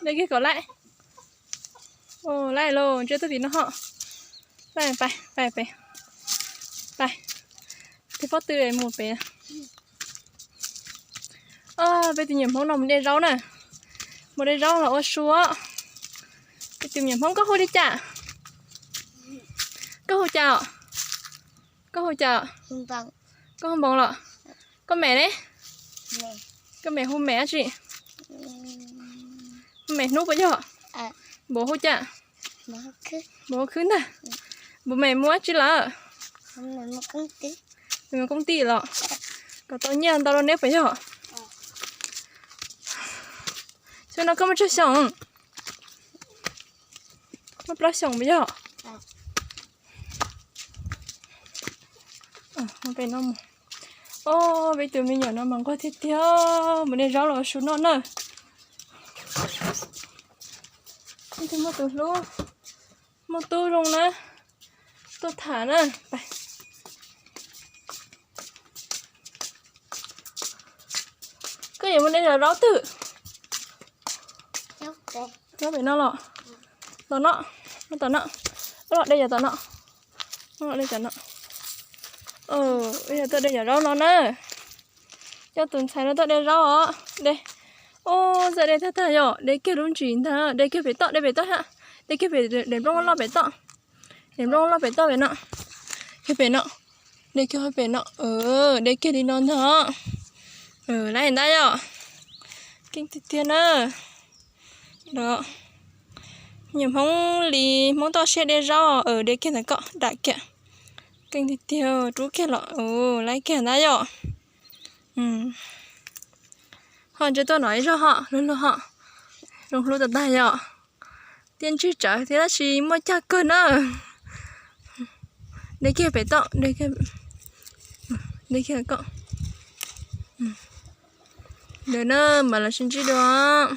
De kiag kom laij. Laij los ntsia tuaj tim no ho. Laij pais, pais pem. Pais. Tes pob tw mus pem. Peb tus me nyuam Hmoob no mus de zaub na. Mus de zaub los ua su. Peb tus me nyuam Hmoob, koj hu li cas? Koj hu cas? Koj hu cas? Koj hu Npoos los? Koj me ne? Koj me hu me dab tsi? Hu me Hnub puas yog? Npoos hu cas? Npoos hu khwb ntag. Npoos me mus dab tsi lawm? Mus koob tij los? Kom tau nyiaj ntau rau neb puas yog? Xyoo no koj muaj tsawg xyoo? Muaj plaub xyoos puas yog? Ob, peb tus me nyuam no mas nquag tiag tiag, mus de zaub los su noj na. Muaj tus hlub, muaj tub zoo na, tuaj tham na. Koj yuav mus de cov zaub twg? Zaub pem no los? Tom no, tom no. Los de cov tom no. Los de cov no. Yog tuaj de cov zaub no na. Coj tus ntxhais no tuaj de zaub os. De. Ub, txawj de tag tag yom, de kiag lub ntsis ntag, de kiag pem toj, de pem toj hab. De kiag pem daim nplooj loj pem toj. Daim nplooj loj pem toj pem no. Kiag pem no. De kiag pem no, de kiag li no ntag. Lawm ntag yom. Keej tiag tiag na. Nyuam Hmoob li Hmoob toj siab de zaub, de kiag ntawm ko dam kiag. Keej tiag tiag, rub kiag los, lawm kiag ntag yom. Ho ntsia tuaj no ib zaug ho, luag luag ho. Zoo hlub tag tag yom. Tiaj ntsig tsawv thiab tab sis muaj cag kawg na. De kiag pem toj, de kiag ko. Ntawd na, mam los sib ntsib dua.